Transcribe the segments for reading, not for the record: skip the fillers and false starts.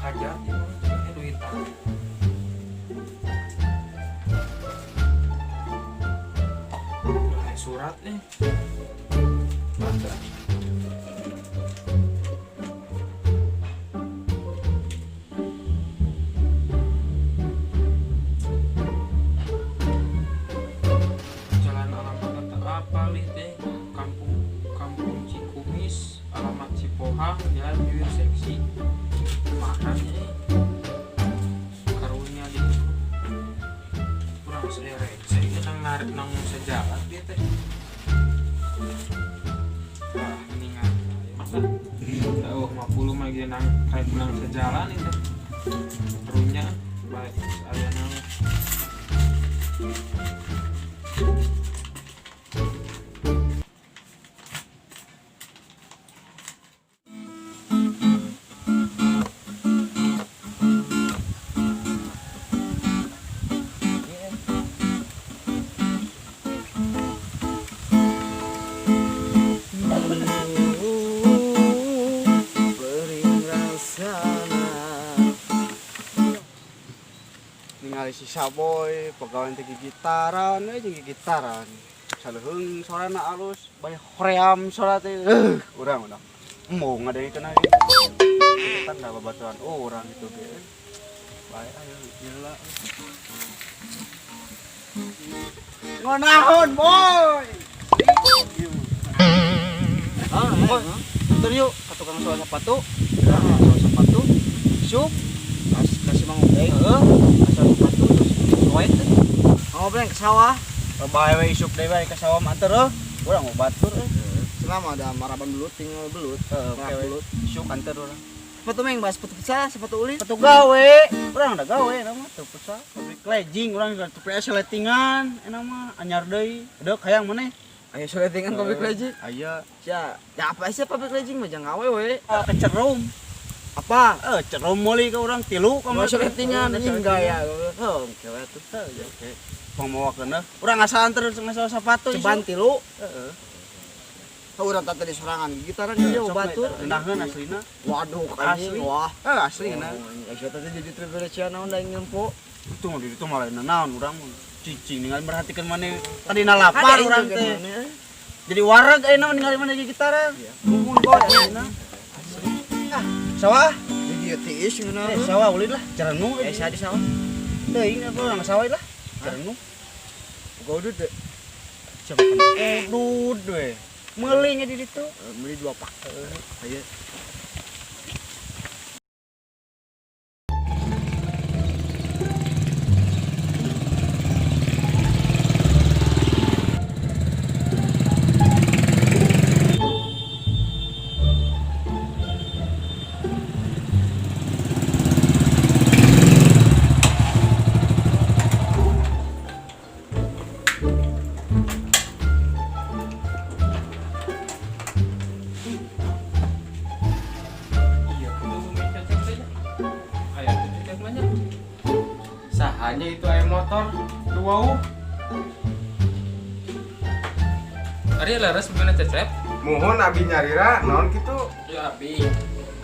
Hajat ieu mah cenah duitan. Nah, surat nih. Baca. Jalan alamat kata apa nih teh? Kampung Kampung Cikumis, alamat Cipohang, Jalan Bibir Seksi. Makan nih. Karunya di kurang serek. Saya nang narik nang sejalan dia teh. Ah, mendingan. Oh, 50 mah ge nang kayak pulang sejalan itu. Karunya baik aya nang. Bering rasana. Ningali si Saboy pegawai teh gitaran we jeung gitaran saleuheung sorana alus bae hoream sora teh urang udah embung ngadengkeun ieu tanda babaturan urang itu ge bae ayo gila ngonaon boy. Ah, boy. Antar yuk ke tukang soal sepatu. Soal sepatu. Syuk. Kasih Mang Obeng. Heeh. Asal sepatu terus soek teh. Mang Obeng ke sawah. Bae we isuk deui bae ka sawah mah antar heuh. Urang mau batur euy. Selama ada maraban belut tinggal belut. Heeh, Merah oke we. belut. Isuk antar urang. Sepatu meng bahas sepatu futsal, sepatu ulin. Sepatu gawe, urang da gawe eta mah teu futsal. Pabrik legging urang juga teu PS letingan eta mah anyar deui. Deuk hayang maneh. Ayo soletingan pabrik legging. Aya. Ya, ya apa sih pabrik legging mah jangan gawe we. Ah, kecerum. Apa? Cerum meuli ka urang tilu ka Mau soletingan anjing gaya. Heuh, oke we tuh. Heuh, ya oke. Pangmawakeun heuh. Urang asa anter ngasal sepatu Ceban tilu. Heeh. Kau urang tadi sorangan gitaran dia Sok batur. Ngenaheun aslina. Waduh, anjing Asli. wah. Eh, asli ngeunah. Oh, tadi jadi privilege naon da ngempo. Itu mah di ditu malah naon urang mah. Cicing ningali merhatikan maneh tadina lapar urang teh. Jadi wareg ayeuna mah ningali maneh gitaran. Mumun boy ayeuna. Ah, sawah. Jadi tiis ngeunah. Eh, sawah ulin lah, cerenu. Eh, sadi sawah. Teuing apa urang sawah lah. Cerenu. Godut teh. Coba udud we. Meuli nya di ditu. Beli 2 pak. Ayo. Iya, itu bumi cecek teh. Aya tuh cecek mah nya. Sahanya itu aya motor dua. Ari leres bumina cecep. Muhun abi nyarira naon kitu? Ya abi.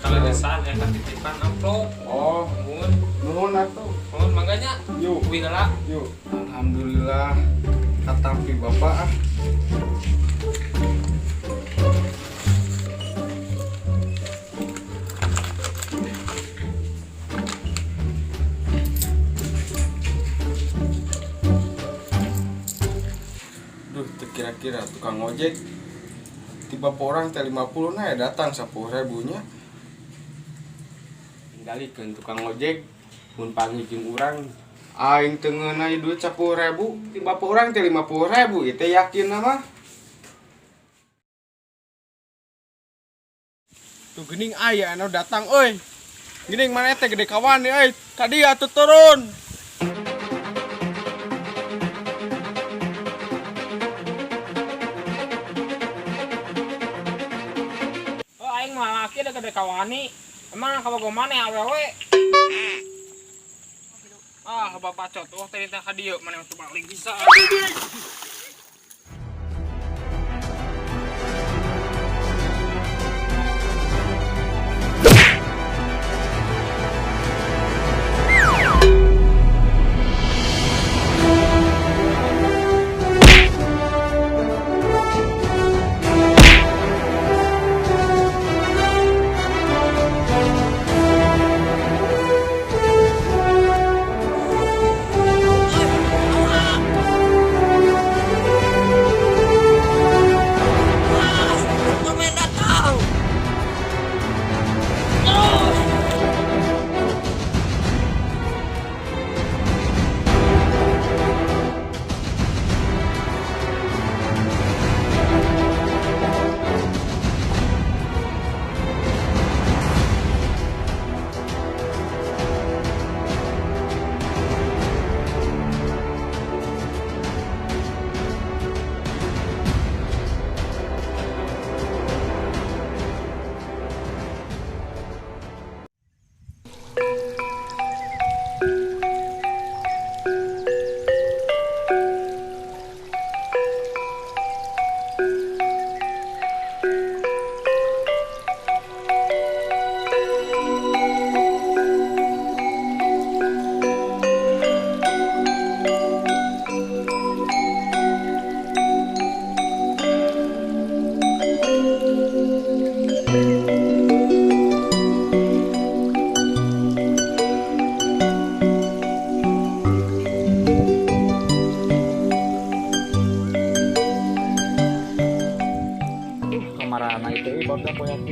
Kaleresan eta titipan amplop. Oh, Muhun, muhun atuh. muhun mangga nya. Yuk, Uih heula. yuk. Alhamdulillah katampi bapak ah. Duh, teu kira-kira tukang ojek tiba orang teh 50 nah ya datang 10 ribunya. Tinggalikeun tukang ojek mun panggil jeung urang Aing teu ngeunai duit 10 ribu, tiba orang teh 50 ribu, itu yakin mah. Tuh geuning aya anu datang euy. Geuning mana teh gede kawan euy. Tadi atuh turun. Oh, aing mah laki da gede kawani. Emang kabogoh maneh awewe? Ah, bapak cot, oh tadi teh ka dieu maneh teu balik bisa.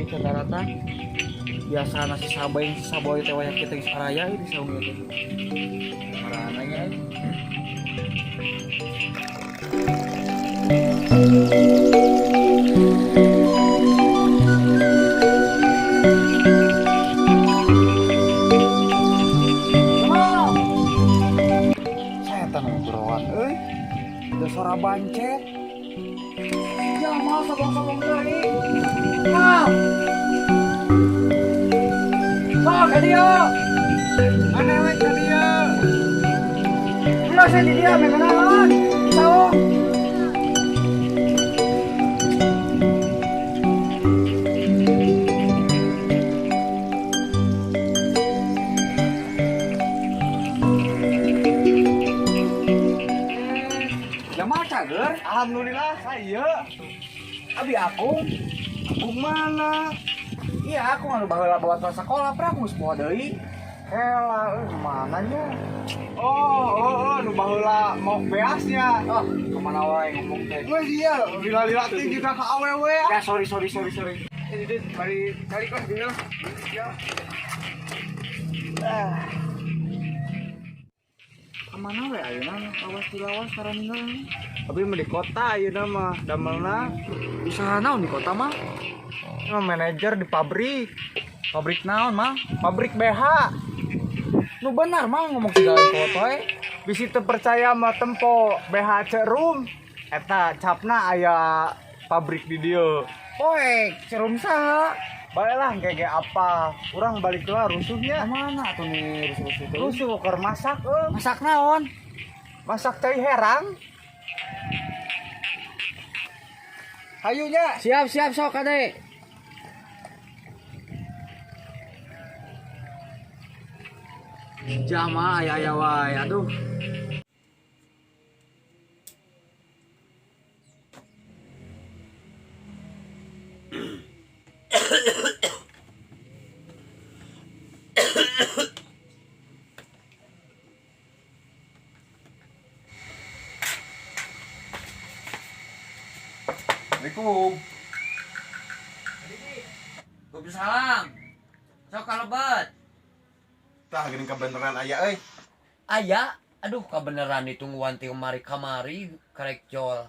Rata-rata biasa nasi sabai si saboy teh wayah kita geus araya di saung ieu teh. Marananya euy. Setan ngobrolan euy. Da sora bancet. Ya mal sabong-sabong deui. Mal. Sok ka dieu. Mana we ka dieu? Geus di dieu meh naon? Saung. Jamal cager, Alhamdulillah saya. Abi aku. Aku mana? Iya, aku anu baheula bawa tas sekolah, pra aku geus poho deui. Hela, Mana nya? Oh, nu baheula mau beasnya. Oh, kemana wae ngomong teh. Wes iya, lila-lila teh juga ka awewe. Ya, sorry sorry sorry sorry. Ini dit, mari cari kan dulu. Ya. Kemana we ayeuna lawas di lawas karaninggal. Tapi mah di kota ayeuna mah damelna Usaha naon di kota mah? mah manajer di pabrik, Pabrik naon mah? pabrik BH. Nu benar mah ngomong segala foto eh. Bisi teu percaya mah tempo BH Cerum. Eta capna aya pabrik di dieu. Poek, cerum saha? Baiklah gege apa? Urang balik lah rusuhnya. Kemana atuh nih rusuh-rusuh teh? Rusuh keur masak euy. Masak naon? Masak cai herang. Hayunya. Siap siap sok kade. Jama aya aya wae aduh. Assalamualaikum. Waalaikumsalam. Sok kalebet. Tah geuning kabeneran aya euy. Aya, aduh kabeneran ditungguan ti kemari kamari karek jol.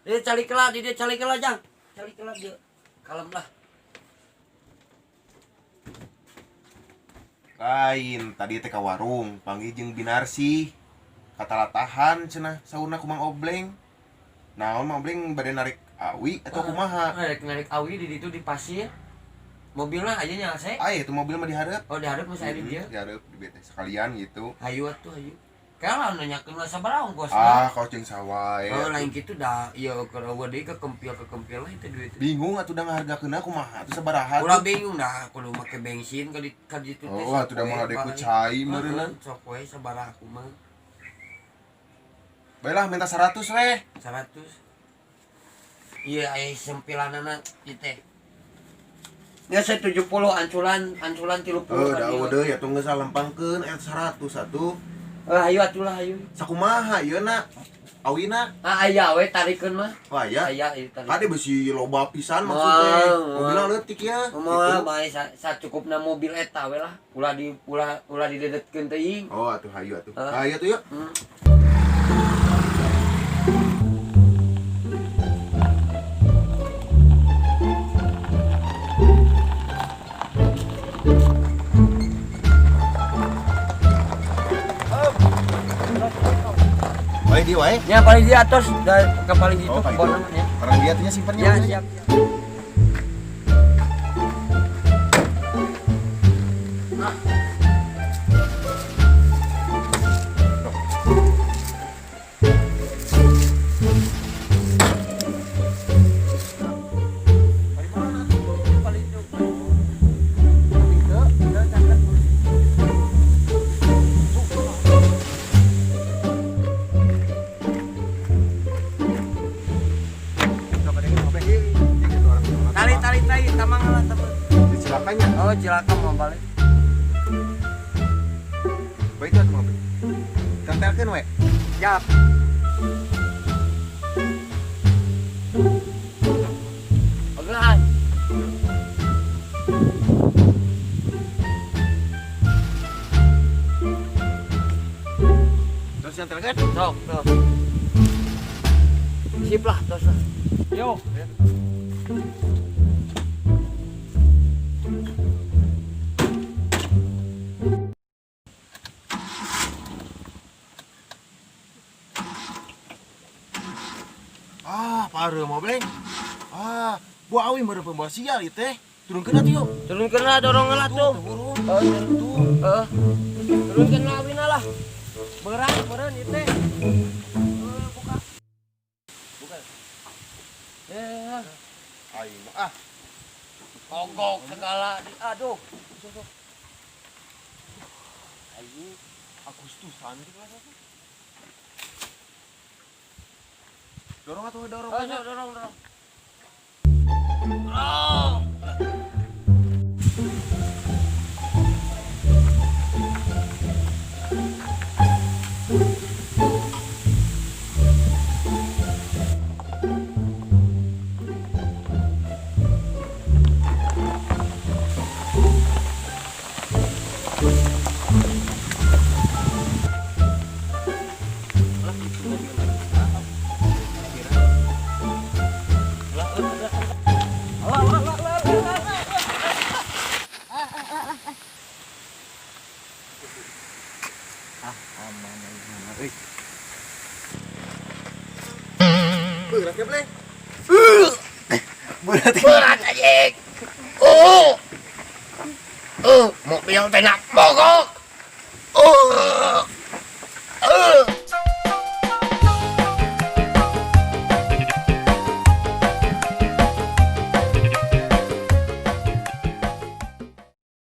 Dia cari kelah, dia cari kelah jang. Cari kelah dia. Kalem lah. Lain tadi teh ka warung panggil jeung Binarsi katalatahan cenah saurna ku Mang Obleng. Naon Mang Obleng bade narik awi atau kumaha? Narik narik awi di ditu di pasir. Mobilnya aja nya se. Aya itu mobil mah dihareup. Oh dihareup mah saya di dieu. Dihareup di bete sekalian gitu. Hayu atuh hayu. Kalau nanyakeun lah sabaraha ongkosna. Ah, kau jeung sawae. Oh lain kitu dah ieu keur eueuh deui kekempil-kekempil lah itu duit. Bingung atuh da ngahargakeunna kumaha atuh sabaraha. Ulah bingung dah kudu make bensin ka di ka ditu teh. Oh, atuh da mah ku cai meureunna. Sok we sabaraha kumaha. Baiklah minta 100 weh. 100. Iya aya sempilanana ieu teh. Ya saya 70 anculan anculan 30. Oh, da eueuh deui atuh geus lempangkeun eta 100 atuh. Hayu atuh lah hayu. Sakumaha ieu na? Awina? Ah aya we tarikeun mah. Wah ya. Aya ieu tarik. Kade besi loba pisan maksudnya. Mobilna leutik ya. Moal bae sacukupna mobil eta we lah. Ulah di ulah ulah didedetkeun teuing. Oh atuh hayu atuh. Hayu atuh yuk. Paling dia wae. Ya paling di atas dan ke paling itu oh, kebon ya. Orang dia tuhnya simpennya. Ya, siap. Tali tamang lah teman. Di cilakanya. Oh, cilaka mau balik. Baik itu atuh mobil. Tempelkeun we. Siap. Ogelan. Terus nyantelkeun. Sok, tuh. Sip lah, tos lah. Yo. Ah, pareuh Mang Obleng. Ah, buah awi meureun pembawa sial ieu teh. Turunkeun atuh yuk. Turunkeun lah, dorong lah tuh. Tuh, Heeh, tuh. heeh. Turunkeun lah awina lah. Berat, meureun ieu teh. Heuh, buka. Buka. Eh, Aing mah ah. kogok segala di aduh. Sok, sok. Aing Agustusan gitu lah. Dorong atuh dorong. Oh, sok, dorong, dorong. Dorong. Aman aing mah euy. Berat ya, Bleng? Berat. Berat anjing. Oh. Oh, mobil teh nak mogok. Oh.